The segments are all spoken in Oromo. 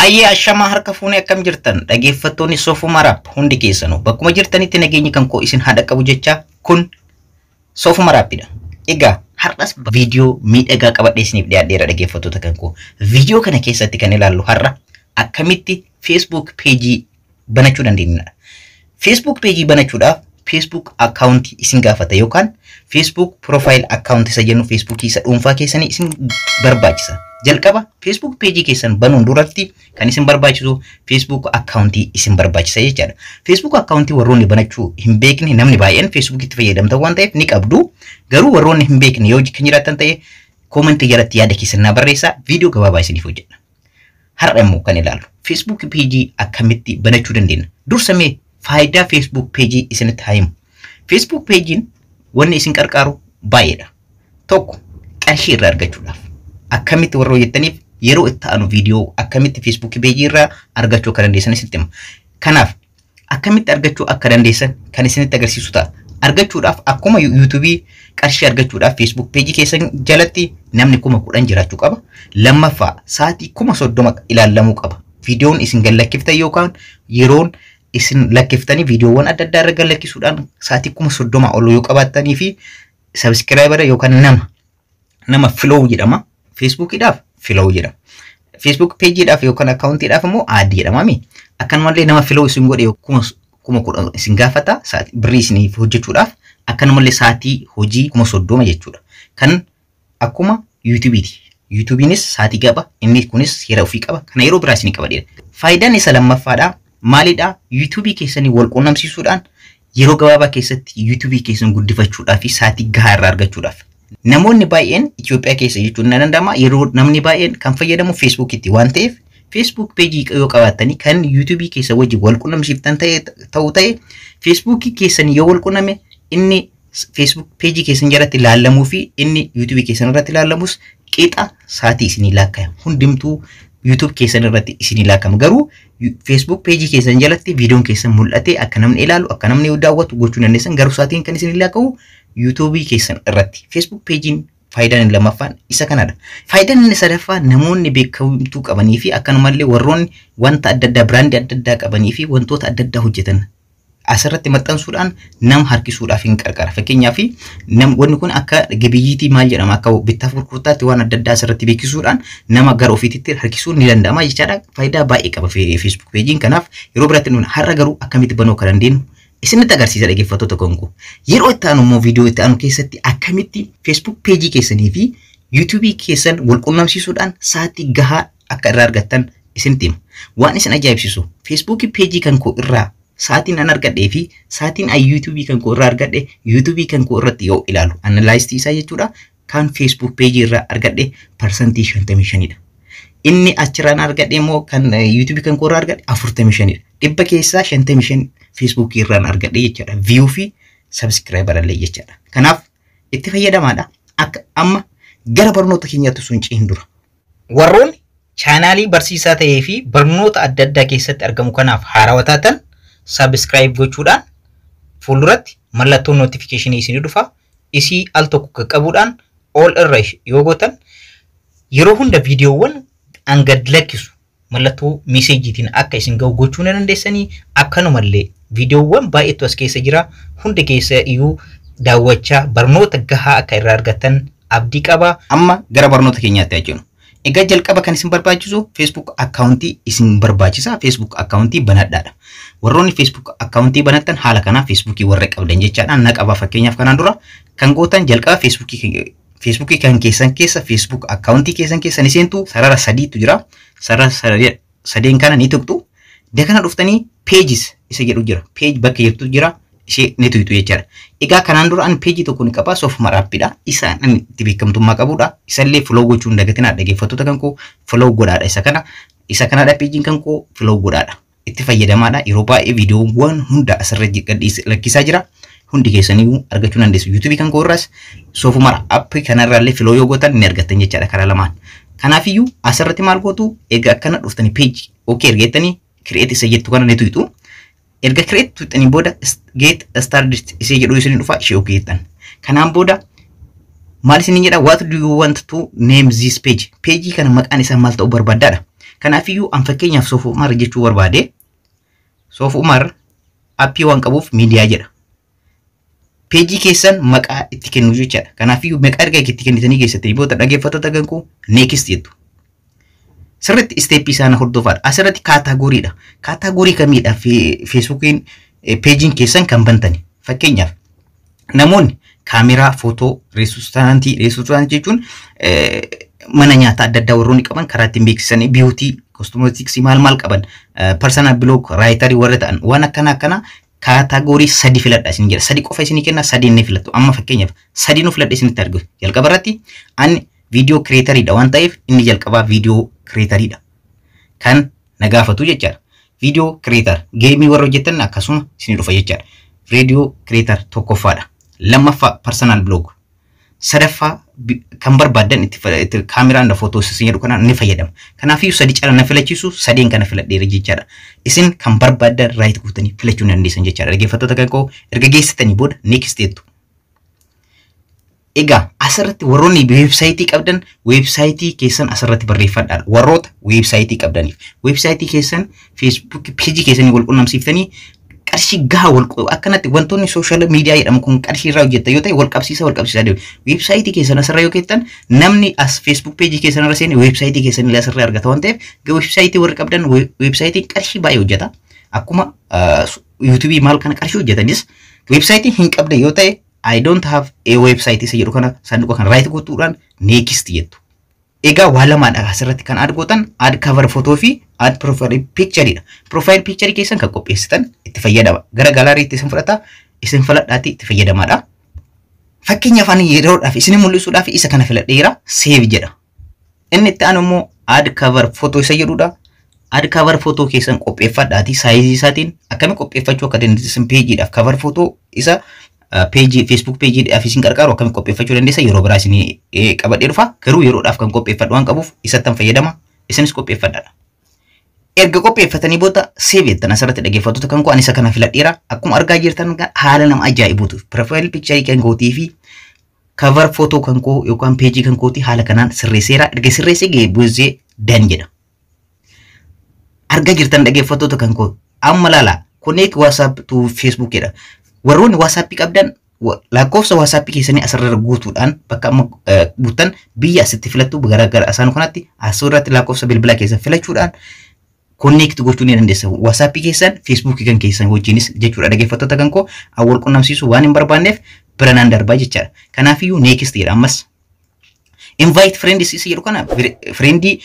Hayyee, ashamaa, harka fuunee, akkam jirtan dhaggeeffattoonni Soofuma Raap? Hundi keessanuu bakkuma jirtanitti nageenyi kan koo isin haadha qabu jecha, kun Soofuma Raappidha. Egaa har'as viidiyoo miidhagaa qabadhee isiniif dhiyaadheera, dhaggeeffattoota kan koo. Viidiyoo kana keessatti kan ilaallu har'a akkamitti Facebook peejii banachuu dandeenyudha. Facebook peejii banachuudhaaf Facebook akkaawuntii isin gaafata yookaan Facebook profile account isa jennu, Facebook isa dhuunfaa keessanii isin barbaachisa. Jalqaba Facebook peejii keessan banuun duratti kan isin barbaachisu Facebook akkaawuntii isin barbaachisa jechaadha. Facebook akkaawuntii warroonni banachuu hin beekne, namni baay'een Facebook itti fayyadamtan waan ta'eef ni qabdu. Garuu warroonni hin beekne yoo kan jiraatan ta'e, koomentii jalatti yaada keessan naa barreessaa, viidiyoo gabaabaa isiniif hojjedha. Har'a immoo kan ilaallu Facebook peejii akkamitti banachuu dandeenya. Dursa mee faayidaa Facebook peejii isinitti haa himu. Facebook peejiin wanni isin qarqaaru baay'eedha. Tokko, qarshii irraa argachuudhaaf. Akkamitti warra hojjettaniif, yeroo itti aanu viidiyoo akkamitti Facebook peejii irraa argachuu akka dandeessan isinitti hima. Kanaaf akkamitti argachuu akka dandeessan kan isinitti agarsiisu ta'a. Argachuudhaaf akkuma YouTubeii qarshii argachuudhaaf Facebook peejii keessan jalatti namni 10,000 jiraachuu qaba. Lammaffaa, sa'aatii 30,000 ilaallamuu qaba. Viidiyoon isin gallakkiftan yookaan yeroon isin lakkiftanii viidiyoowwan adda addaa irra gallakkisuudhaan sa'aatii 30,000 ol yoo qabaattanii fi subscribera yookaan nama follow jedhama. Facebookiidhaaf follow jedhama. Facebook peejiidhaaf yookaan akkaawuntiidhaaf immoo add jedhama. Akkanumallee nama follow isin godhe 10,000 isin gaafata birrii isiniif hojjechuudhaaf, akkanumallee sa'aatii hojii 30,000 jechuudha. Kan akkuma YouTubeiiti. YouTubeiinis sa'aatii qaba, inni kunis seera ofii qaba. Kana yeroo biraa isinii qabadheera. Faayidaan isa lammaffaadha. Maalidha? YouTubeii keessanii wal quunnamsiisuudhaan yeroo gabaabaa keessatti YouTubeii keessan guddifachuudhaa fi sa'aatii gahaa irraa argachuudhaaf. Namoonni baay'een Itoophiyaa keessa jechuun ni danda'ama, yeroo namni baay'een kan fayyadamu Facebookitti waan ta'eef, Facebook peejii yoo qabaattanii kan YouTubeii keessa wajjin wal quunnamsiiftan ta'e ta'u ta'e, Facebookii keessan yoo wal quunname, inni Facebook peejii keessan jalatti ilaallamuu fi inni YouTubeii keessan irratti ilaallamus qixa sa'aatii isinii laakkaya. Hundumtuu YouTube keessan irratti isinii laakkama. Garuu Facebook peejii keessan jalatti viidiyoon keessan mul'atee akka namni ilaalu, akka namni daawwatu gochuu dandeessan, garuu sa'aatiin kan isinii laakkawu YouTubeii keessan irratti. Facebook peejiin faayidaan inni lammaffaan isa kanadha. Faayidaan inni sadaffaa, namoonni beekamtuu qabanii fi akkanumallee warroonni wanta adda addaa, brandii adda addaa qabanii fi wantoota adda addaa hojjetan asirratti maxxansuudhaan nama harkisuudhaaf hin qarqara. Fakkeenyaaf wanni kun akka gabiyyiitii maal jedhama, akka bittaaf gurgurtaatti waan adda addaa asirratti beeksisuudhaan nama gara ofiitti harkisuun ni danda'ama jechaadha. Faayidaa baay'ee qaba Facebook peejiin. Kanaaf yeroo biraatti nuun har'a garuu akkamitti banuu akka dandeenyu isinitti agarsiisa, dhaggeeffattoota koo. Yeroo itti aanu immoo viidiyoo itti aanu keessatti akkamitti Facebook peejii keessanii fi YouTubeii keessan wal quunnamsiisuudhaan sa'aatii gahaa akka irraa argattan isinitti hima. Waan isin ajaa'ibsiisu, Facebook peejii kan koo irraa sa'aatiin an argadhee fi sa'aatiin an YouTubeii kan koo irraa argadhe, YouTubeii kan koo irratti yoo ilaalu analyticii isaa jechuudha, kan Facebook peejii irraa argadhe 55%dha. Inni achirraan argadhe immoo, kan YouTubeii kan koo irraa argadhe, 45dha. Dhibba keessaa 55 Facebookii irraan argadhe jechaadha. View fi subscriberallee jechaadha. Kanaaf itti fayyadamaadha. Akka amma gara barnoota keenyaatti sun cehin dura. Warroonni chaanaalii barsiisaa ta'ee fi barnoota adda addaa keessatti argamu kanaaf haarawaa taatan, subscribe gochuudhaan fuulduratti mallattoon notificationii isinii dhufa. Isii al tokko qaqqabuudhaan all irra yoo gootan, yeroo hunda viidiyoowwan an gad lakkisu mallattoo messageiitiin akka isin ga'u gochuu ni dandeessanii. Akkanumallee viidiyoowwan baay'eetu as keessa jira, hunda keessa iyyuu daawwachaa barnoota gahaa akka irraa argattan abdii qaba. Amma gara barnoota keenyaatti haa jennu. Egaa jalqaba kan isin barbaachisu Facebook akkaawuntii isin barbaachisa. Facebook akkaawuntii banadhaadha. Warroonni Facebook akkaawuntii banattan haala kanaa Facebookii warra qabdan jechaadha. Na qaba fakkeenyaaf kanaan dura kan gootan, jalqaba Facebookii kan keessan keessa, Facebook akkaawuntii keessan keessa ni seentu. Sarara sadiitu jira. Sarara sadeen kana ni tuqxu. Dakana dhuftanii pages isa jedhu jira. Page bakka jirtu jira. Ishee ni tuqxu jechaadha. Egaa kanaan dura ani peejii tokko ni qaba, Soofuma Raappiidha. Isa ani itti beekamtummaa qabudha. Isallee follow gochuu hin dagatinaa, dhaggeeffattoota kan koo, follow godhaadha isa kana. Isa kanadha peejiin kan koo, follow godhaadha. Itti fayyadamaadha. Yeroo baay'ee viidiyoowwan hunda asirra lakkisaa jira. Hundi keessaniyyuu argachuu dandeessu. YouTubeii kan koo irraas Soofuma Aappii kanarraallee follow yoo gootan ni argattan jechaadha karaa lamaan. Kanaafiyyuu asirratti maal gootu? Egaa akkana dhuftanii page okay ergeettanii create isa jettu kana ni tuqxu. Erga create tuqxanii booda get started isee jedhu isin dhufa, ishee okay jettan. Kanaan booda maal isin jedha? "What do you want to name this page?" Peejii kana maqaan isaa maal ta'uu barbaaddaadha. Kanaafiyyuu an fakkeenyaaf Soof Umar jechuu barbaade, Soof Umar appii waan qabuuf miidiyaa jedha. Peejii keessan maqaa itti kennu jechaadha. Kanaafiyyuu maqaa erga itti kennitanii keessatti booda, dhaggeeffattoota kan koo, next jettu. Sirriitti step isaan hordofaadha. Asirratti categorydha. Category kamiidha Facebookiin peejiin keessan kan bantani? Fakkeenyaaf namoonni kaameraa, footoo, restaurantii, restaurantii jechuun mana nyaataa adda addaa warroonni qaban karaa ittiin beeksisanii, beauty, cosmetics maal maal qaban, personal blog writer warra ta'an, waan akkana akkana category sadi filadha isin jedha. Sadi qofa isinii kenna, sadi inni filattu. Amma fakkeenyaaf sadi nu filadha isinitti argu. Jalqaba irratti ani video creatoriidha waan ta'eef inni jalqabaa video creatoriidha. Kan na gaafatu jechaadha. Video creator, game warra hojjetan akkasuma isinii dhufa jechaadha. Video creator tokkoffaadha. Lammaffaa personal blog. Sadaffaa kan barbaaddan itti kaameraan footoo isin jedhu kana ni fayyadama. Kanaafiyyuu sadi cala na filachiisu, sadeen kana filadheera jechaadha. Isin kan barbaaddan right guutanii filachuu ni dandeessan jechaadha. Dhaggeeffattoota kan koo, erga geessitanii booda next jettu. Egaa asirratti warroonni website qabdan website keessan asirratti barreeffadhaa. Warroota website qabdaniif. Website keessan Facebook peejii keessanii wal qunnamsiiftanii qarshii gahaa wal akkanatti wantoonni social media jedhamu kun qarshii irraa hojjetta yoo ta'e wal qabsiisa, wal qabsiisaa deemu. Website keessan asirra yoo keessan, namni as Facebook peejii keessan irra seene website keessan illee asirra argata waan ta'eef, website warri qabdan websiteiin qarshii baay'ee hojjeta. Akkuma YouTube maal kana qarshii hojjetanis, website hin qabne yoo ta'e "I don't have a website" isa jedhu kana saanduqa kana right gochuudhaan next jettu. Egaa waa lamaadha asirratti kan add gootan: add cover photo fi add profile picture dha. Profile picture keessan kan qopheessitan itti fayyadama. Gara galleryitti isin fudhata, isin filadhaatti itti fayyadamaadha. Fakkeenyaaf ani yeroodhaaf isin mul'isuudhaaf isa kana filadheera, save jedha. Inni itti aanu immoo add cover photo isa jedhudha. Add cover photo keessan qopheeffadhaati, size isaatiin akkami qopheeffachuu akka dandeessan, peejiidhaaf cover photo isa peejii Facebook peejiidhaaf isin gargaaru akkami qopheeffachuu dandeessa, yeroo biraa isin qabadhee dhufa. Garuu yeroodhaaf kan qopheeffadhu waan qabuuf isattan fayyadama, isinis qopheeffadhaadha. Erga qopheeffatanii booda save jettan asirratti. Dhaggeeffattoota kan koo, ani isa kana filadheera. Akkuma argaa jirtan haala nama ajaa'ibuutu profile picture kan kootii fi cover photo kan koo yookaan peejii kan kootii haala kanaan sirreesseera. Erga sirreessee ga'ee booddee done jedha. Argaa jirtan, dhaggeeffattoota kan koo, amma laala, connect WhatsApp to Facebook jedha. Warroonni WhatsApp qabdan lakkoofsa WhatsApp keessanii asirra guutuudhaan bakka amma guutan biyya asitti filattu, gara gara isaan kanatti asirratti lakkoofsa bilbilaa keessan filachuudhaan connect gochuu ni dandeessa. WhatsApp keessan Facebook kan keessan wajjinis jechuudha. Dhaggeeffattoota kan koo, wal qunnamsiisuu waan hin barbaanneef bira naan darbaa jechaadha. Kanaafiyyuu next jedha ammas. Invite friends isa jedhu kana friendii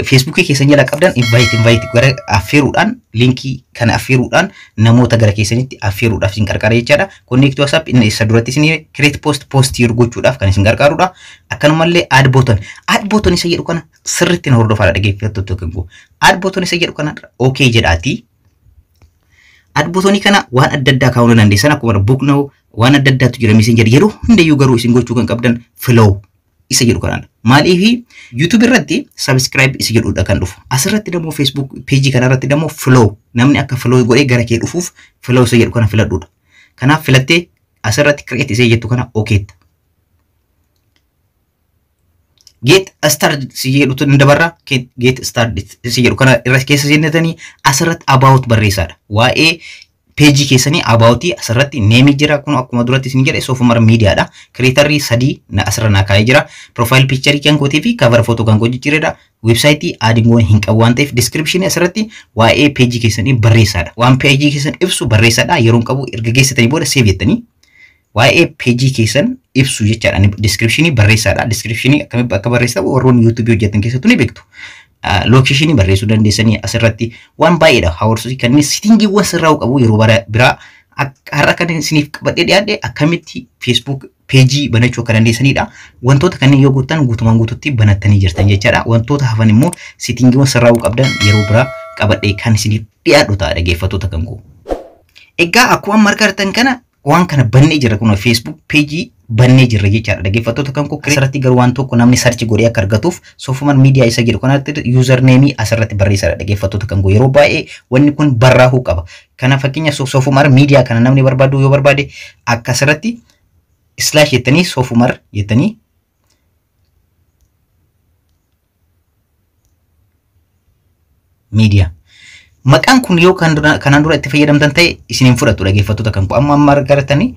Facebook keessan jala qabdan invite gara affeeruudhaan, linkii kana affeeruudhaan namoota gara keessanitti affeeruudhaaf isin gargaara jechaadha. Connect WhatsApp inni isa duratti isin create post, post gochuudhaaf kan isin gargaarudha. Akkanumallee add button, add button isa jedhu kana sirriitti na hordofaadha, dhaggeeffattoota kan koo. Add button isa jedhu kana okay jedhaati. Add buttonii kana waan adda addaa kaa'uu dandeessan, akkuma book now waan adda addaatu jira, Messenger yeroo hundayyuu, garuu isin gochuu kan qabdan follow isa jedhu kanadha. Maaliif? YouTube irratti subscribe isa jedhudha kan dhufu. Asirratti immoo Facebook page kanarratti immoo follow, namni akka follow godhee gara kee dhufuuf follow isa jedhu kana filadhuudha. Kanaaf filattee asirratti create isa jettu kana okaytta. Get started si jedhutu ni dabarra. Get started si jedhu kana irra keessa seenatanii asirratti about barreessaadha. Waa'ee peejii keessanii about asirratti name jira, kun akkuma duratti isin jedhe Soofumar miidiyaadha. Creatorrii sadii na asirra naa kaa'ee jira. Profile picture kan kootii fi cover photo kan koo jijjiiredha. Website addingoon hin qabu waan ta'eef description asirratti waa'ee peejii keessanii barreessaadha. Waan peejii keessan ibsu barreessaadha. Yeroo hin qabu, erga geessitanii booda save jettanii waa'ee peejii keessan ibsu jechaadha. Description barreessaadha. Description akkamitti akka barreessitan warroonni YouTube hojjetan keessattuu ni beektu. Location barreessuu dandeessanii asirratti waan baay'eedha. Hawaasni kanneen settingiiwwan sirraa'uu qabu yeroo biraa. Har'a kan isiniif qabadhee dhiyaadhe akkamitti Facebook peejii banachuu akka dandeessanidha. Wantoota kanneen yoo guuttan guutumaan guututti banattanii jirtan jechaadha. Wantoota hafan immoo settingiiwwan sirraa'uu qabdan yeroo biraa qabadhee kan isiniif dhiyaadhu ta'a, dhaggeeffattoota kan koo. Egaa akkuma amma argitan kana waan kana bannee jirra, kun Facebook peejii bannee jirra jechaadha, dhaggeeffattoota kan koo. Asirratti garuu waan tokko, namni search godhee akka argatuuf Soofuman miidiyaa isa jedhu kanatti user name asirratti barreessadha, dhaggeeffattoota kan koo. Yeroo baay'ee wanni kun barraa'uu qaba. Kana fakkeenya Soofumar miidiyaa kana namni barbaadu yoo barbaade akka asirratti slash jettanii Soofumar jettanii Miidiyaa. Maqaan kun yoo kanaan dura itti fayyadamtan ta'e isin hin fudhatu, dhaggeeffattoota kan koo. Amma amma argatanii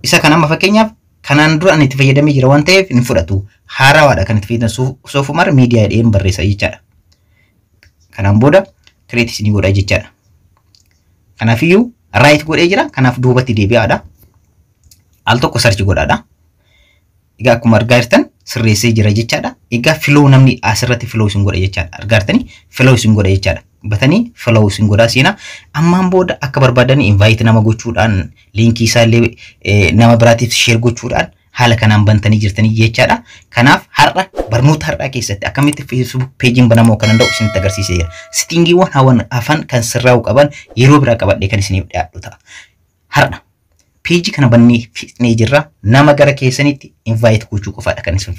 isa kan amma fakkeenyaaf kanaan dura ani itti fayyadamee jira waan ta'eef hin fudhatu. Haarawaadha kan itti fayyadamu, Soofumar Miidiyaa jedheen barreessa jechaadha. Kanaan booda create isinii godha jechaadha. Kanaafiyyuu right godhee jira. Kanaaf duubatti deebi'aadha. Al tokko search godhaadha. Egaa akkuma argaa jirtan sirreessee jira jechaadha. Egaa follow namni asirratti follow isin godha jechaadha. Argaa jirtanii, follow isin godha jechaadha. Batanii follow isin godhaa seenaa. Ammaan booda akka barbaadanii invite nama gochuudhaan, liinkii isaallee nama biraatiif share gochuudhaan haala kanaan bantanii jirtanii jechaadha. Kanaaf har'a barnoota har'aa keessatti akkamitti Facebook peejiin banamuu akka danda'u isinitti agarsiisee jira. Settingiiwwan hafan kan sirraa'uu qaban yeroo biraa qabadhee kan isiniif dhiyaadhu ta'a. Har'a peejii kana bannee fixnee jirra. Nama gara keessanitti invite gochuu qofaadha kan isin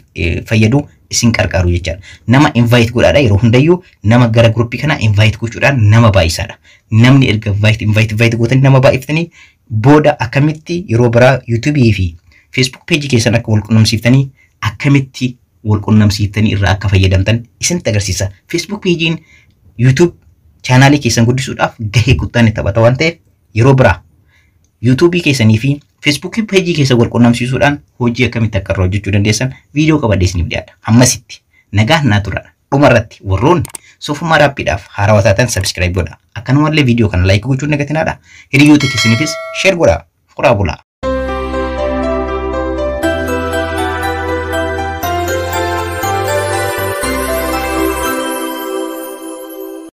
fayyadu, isin qarqaaru jechaadha. Nama invite godhaadha, yeroo hundayyuu nama gara guruppii kanaa invite gochuudhaan nama baay'isaadha. Namni erga invite invite invite gootanii nama baay'iftanii booda akkamitti yeroo biraa YouTubeii fi Facebook peejii keessan akka wal qunnamsiiftanii, akkamitti wal qunnamsiiftanii irraa akka fayyadamtan isinitti agarsiisa. Facebook peejiin YouTube chaanaalii keessan guddisuudhaaf gahee guddaa ni taphata waan ta'eef, yeroo biraa YouTubeii keessanii fi Facebook peejii keessan wal qunnamsiisuudhaan hojii akkamitti akka irraa hojjechuu dandeessan viidiyoo qabadhee isiniif dhiyaadha. Hammasitti nagaan naa turadha. Dhumarratti warroonni Soofummaa Raappiidhaaf haarawaa taatan subscribe godha. Akkanumallee viidiyoo kana like gochuun dagatinaadha. Hiriyoota keessaniifis share godha. Furaa bulaa.